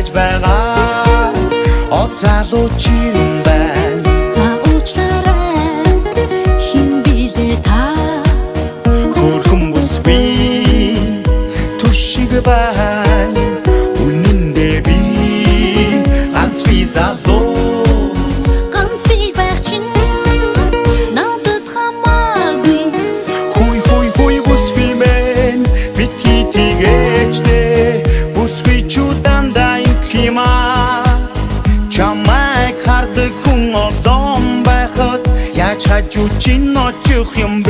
байж байгаа. Од залуу чи юм байна. За уучлаарай, хэн билээ та? Хөөрхөн бүсгүй түшиг байна. Үнэндээ би ганц би залуу. Ганц би байх чинь надад хамаагүй. Хүй хүй хүй, бүсгүй мэн, битгий тэгээч дээ. Бүсгүй чүү дандаа ингэх юм аа. Чамайг хардаг хүн олон байхад яаж хажуу чинь очих юм?